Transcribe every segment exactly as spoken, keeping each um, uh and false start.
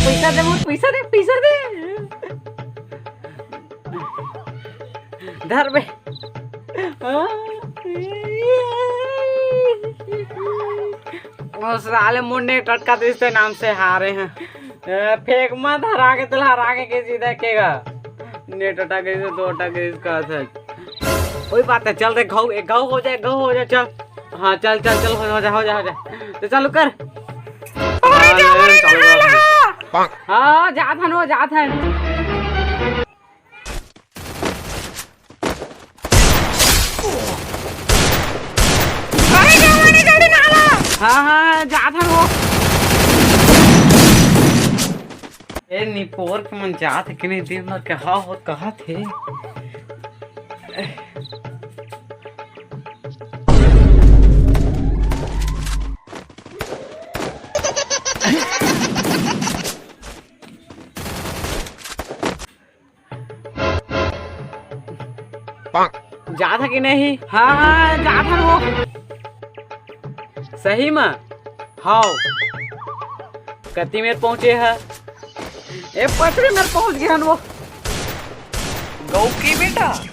पैसा दे मोर, पैसा दे, पैसा दे। धर बे। ओ साले, मोर नेट अटका तो इसके नाम से हारे हैं। ए, फेंक मत, हरा के तेला हरा के के जीता केगा। नेट अटक गई तो अटक गई इसका सच। कोई बात है, चल रे, घाव, एक घाव हो जाए, घाव हो जाए, चल। हाँ, चल, चल, चल, हो, हो जा, हो जा, हो जा। तो चालू कर। अरे, हाँ, जा, ले, अरे, चालू कर। हाँ, जात हन वो, जात हन। अरे, जा, अरे, गाड़ी ना ला। हाँ, हाँ, जात हन वो। ए, निपोर के मन जात हे कि नहीं, दिन भर के हा हो, कहा थे। जात हे कि नहीं? हाँ, हाँ, जात हे वो। सही में? हाव। कति मेर पहुँचे हे? ए, पचरी मेर पहुँच गए हन वो। गौ के बेटा।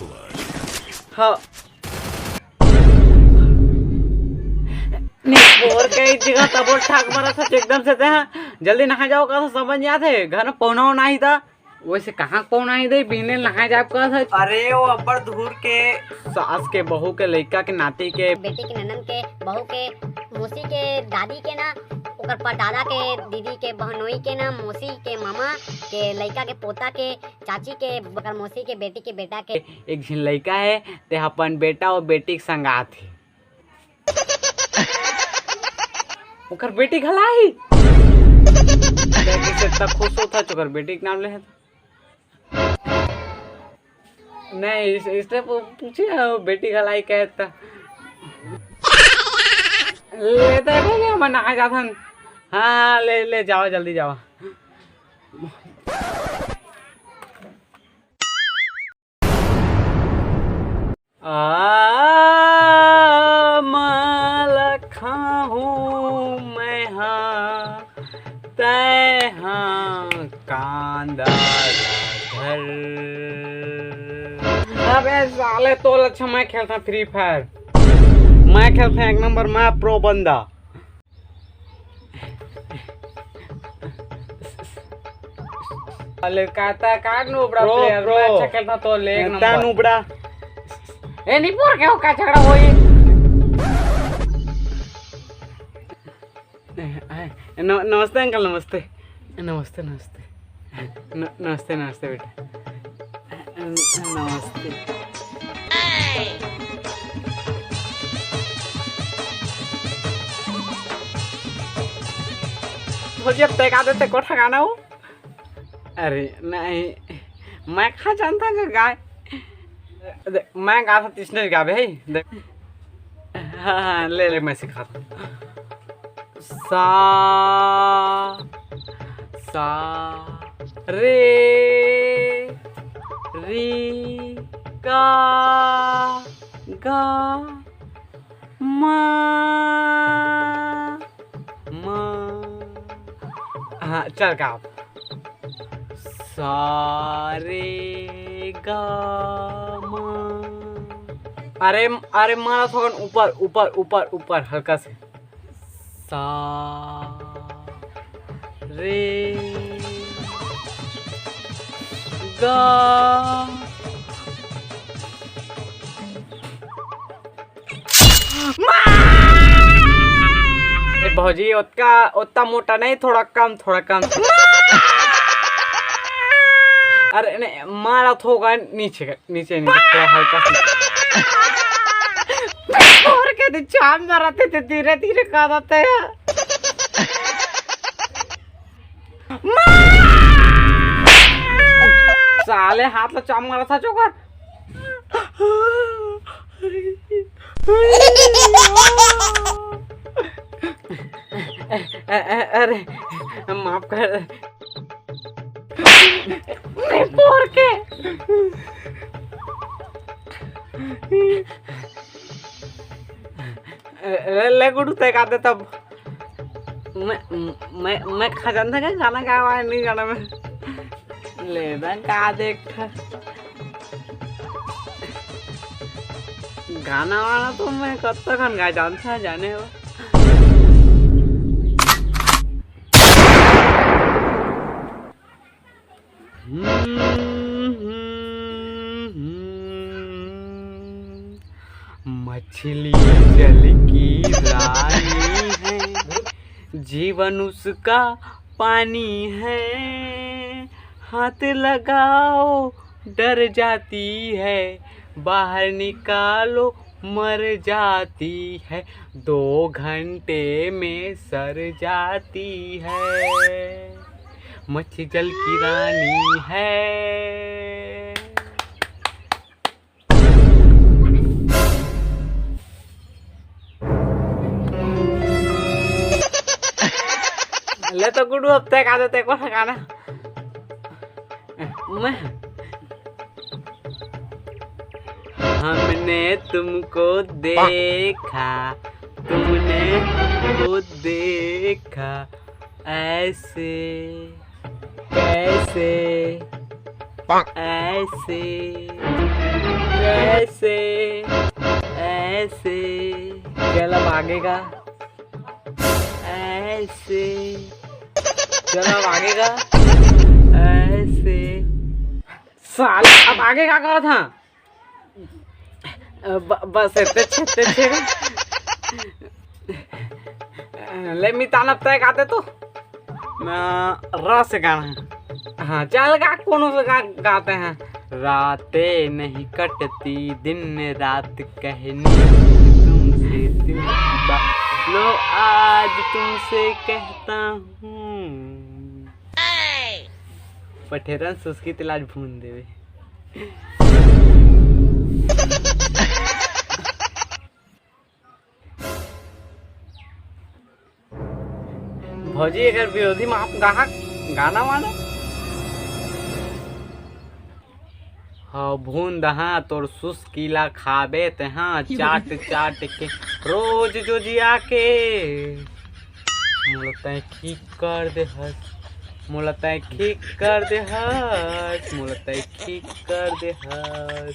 हाँ। निपोर के एक जगह तबो ठाक मारा था एकदम से ते, हाँ। जल्दी नहा जाओ, का समझ नहीं आते, घर में पहुना होना ही था। वैसे कहाँ कौन आई दे, बिहने नहाए जाब का था? अरे, वो अब्बड़ दूर के सास के, बहू के, लइका के, नाती के, बेटी के, ननद के, बहू के, मौसी के, दादी के ना, ओकर परदादा के, दीदी के, बहनोई के ना, मौसी के, मामा के, लइका के, पोता के, चाची के, ओकर मौसी के, बेटी के, बेटा के। एक झिन लइका हे, ते अपन बेटा अउ बेटी के संगात हे। ओकर बेटी घला ही। देख, इसे इतना खुश होता है, ओकर बेटी के नाम ले है। नहीं, इस, इसने पू-, पूछे है, वो बेटी घला ही कहे था। लेते हैं भैया, हम नहा जाथन। हाँ, ले, ले जाओ, जल्दी जाओ। आ, माला खाहूँ मैं हा, तै हा कांदा ला धर। अबे साले, तोल अच्छा मैं खेलता Free Fire, मैं खेलता एक नंबर, मैं pro बंदा। अले काता काट नुबड़ा प्रो, player, प्रो। मैं अच्छा खेलता तो ले एक नंबर। नुबड़ा। ए, निपोर के हो का झगड़ा होई? न-, नमस्ते अंकल, नमस्ते। नमस्ते, नमस्ते। न-, नमस्ते, नमस्ते बेटा। नमस्ते। भौजी, अब तय का देते कोठा गाना हो? अरे नहीं, मैं कहाँ जानता हूँ गाय। देख, मैं गाता तीसने गावे है। देख। हाँ, हाँ, ले, ले, मैं सिखाता हूँ। सा, सा, रे, री, का, गा, मा, मा। हाँ, चल गा। सा रे गा मा। अरे, अरे, मारा थोकन ऊपर, ऊपर, ऊपर, ऊपर, हल्का से। सा रे गा। ए भौजी, ओतका, ओतना मोटा नहीं, थोड़ा कम, थोड़ा कम। अरे नहीं, मारा थोड़ा नीचे, नीचे, नीचे, थोड़ा हल्का सा। और के तो चाम मारते थे, धीरे धीरे खाते हैं। साले हाथ ला चाम मारा था चोकर। अ-, अ-, अरे, माफ कर। नहीं, पोर के। ले, ले गुडू, तय का दे तब। मैं, मैं, मैं खा जानता क्या गाना गावा है, नहीं गाना मैं। ले बे, का देख। गाना वाना तो मैं कब तक हम गा जानता जाने हो। हम्म, हम्म, हम्म। मछली जल की रानी है, जीवन उसका पानी है। हाथ लगाओ, डर जाती है, बाहर निकालो, मर जाती है। दो घंटे में सर जाती है, मच्छी जल की रानी है। ले तो गुडू, अब तय का देते को गाना। मैं, हमने तुमको देखा, तुमने को देखा, ऐसे, कैसे, ऐसे, कैसे, ऐसे। चल, अब आगे का। ऐसे। चल, अब आगे का। ऐसे। साला, अब आगे का कहा था? ब-, बस इतने छे, इतने छे। ले मितान, अब तय गाते तो। मैं र से गाना। हाँ, चल गा, कोनो से गा, गाते हैं। रातें नहीं कटती दिन रात, कहनी तुमसे दिल की बात। लो, आज तुमसे कहता हूँ। पठेरन सुस्की तिलाज भून देवे। भौजी, अगर विरोधी में आप गाहक गाना वाना। हाँ, भून दहा तोर सुस्कीला खाबे तेहा चाट चाट के रोज जोजिया के। मोला तैं खींच कर दे हस, मोला तैं खींच कर दे हस, मोला तैं खींच कर दे हस।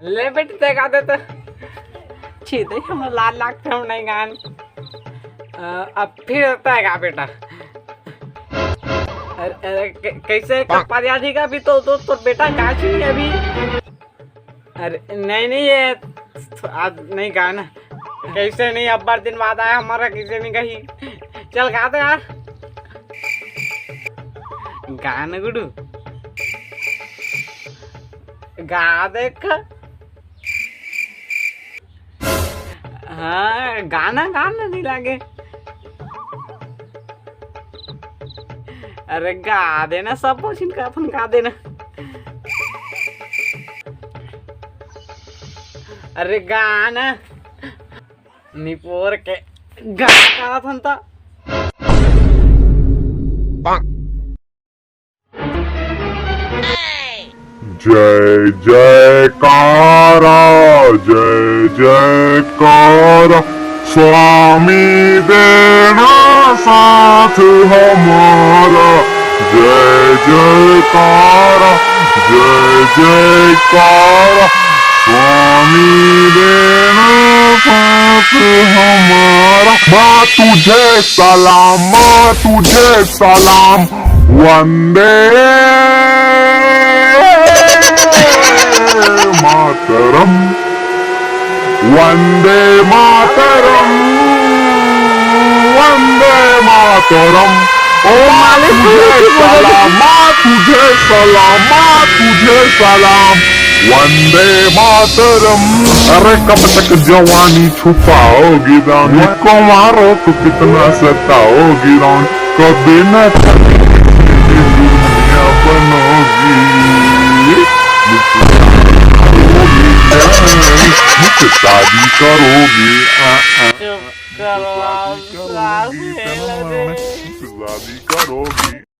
ले बेटी, तय गा दे तो। छी दे, हम लाल लाग थे, हम नहीं गान। अ, अब फिर तय गा बेटा। अरे, अरे, कै-, कैसे कपा दिया थी का अभी तो, तो, तो बेटा गाची नहीं अभी। अरे, नहीं, नहीं, ये आज नहीं गाना। कैसे नहीं, अब्बर दिन बाद आया हमारा, कैसे नहीं गई। चल गा दे यार। गा न गुडू। गा देख। हाँ, गाना, गाना नहीं लागे। अरे गा देना, सब पहुंचिन का अपन गा देना। अरे गाना। निपोर के गा का थन ता। जय जयकारा, जय जयकारा, स्वामी देना साथ हमारा। जय जयकारा, जय जयकारा, स्वामी देना साथ हमारा। माँ तुझे सलाम, माँ तुझे सलाम। वंदे मातरम, वंदे मातरम, वंदे मातरम। ओ माँ तुझे सलाम, माँ तुझे सलाम, माँ तुझे सलाम। वंदे मातरम। अरे कब तक जवानी छुपाओगी रानी, कुंवारों को कितना सताओगी रानी, कभी न कभी दुनिया बनोगी, मुझसे शादी करोगी। आ, आ। चुप करो, साले लगे। शादी करोगी?